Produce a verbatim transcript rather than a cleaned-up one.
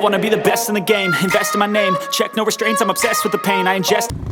Wanna be the best in the game, invest in my name. Check no restraints, I'm obsessed with the pain I ingest.